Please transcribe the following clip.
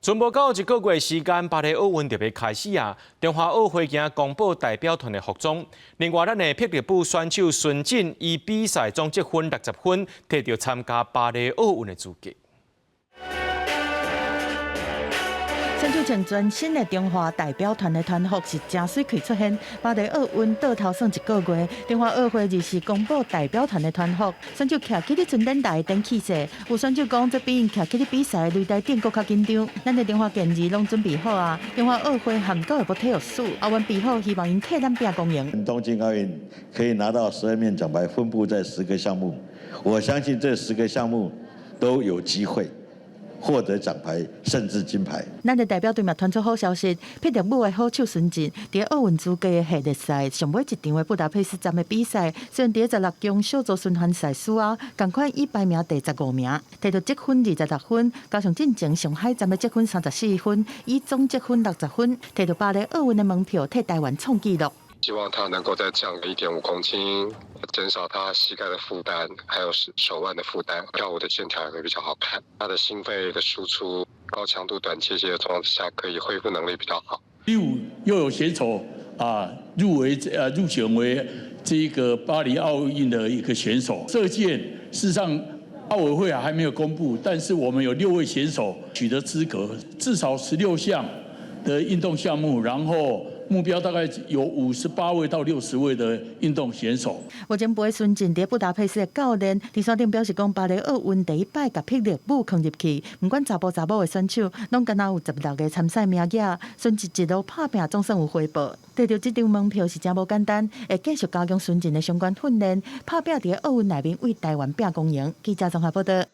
賰無夠一個月時間，巴黎奧運就欲開始啊！中華奧會今公布代表團的服裝。另外，咱的霹靂舞選手孫振，伊比賽總積分60分，摕著參加巴黎奧運的資格。選手穿全新的中華代表團的團服是誠媠氣出現。巴黎奧運倒頭算一個月，中華奧會日時公布代表團的團服，選手徛起咧春典台頂氣勢。有選手講，這比𪜶徛起咧比賽擂台頂閣較緊張。咱的中華健兒攏準備好啊！中華奧會和教育部體育署奧運備好，希望𪜶替咱拚光榮。東京奧運可以拿到12面獎牌，分布在十個項目，我相信這十個項目都有機會獲得獎牌，甚至金牌。咱的代表隊嘛傳出好消息，霹靂舞的好手孫振，佇奧運資格的系列賽上尾一場的布達佩斯站的比賽，雖然佇16強小組循環賽輸啊，仝款以排名第15名，摕著積分26分，加上進前上海站的積分34分，以總積分60分，摕著巴黎奧運的門票，替台灣創紀錄。希望他能夠再降1.5公斤，減少他膝蓋的負擔，還有手腕的負擔，跳舞的線條也會比較好看。他的心肺的輸出，高強度短間歇的狀況下，可以恢復能力比較好。第五又有選手啊入圍入選為這個巴黎奧運的一個選手。射箭事實上奧委會還沒有公布，但是我們有六位選手取得資格，至少16項的運動項目，然後目標大概有58位到60位的運動選手。目前背孫振佇布達佩斯的教練佇山頂表示講，巴黎奧運第一擺共霹靂舞囥入去，毋管查埔查某的選手，攏敢若有16個參賽名額。孫振一路拍拚，總算有回報。得著這張門票是誠無簡單，會繼續加強孫振的相關訓練，拍拚佇奧運內面為台灣拚光榮。記者綜合報道。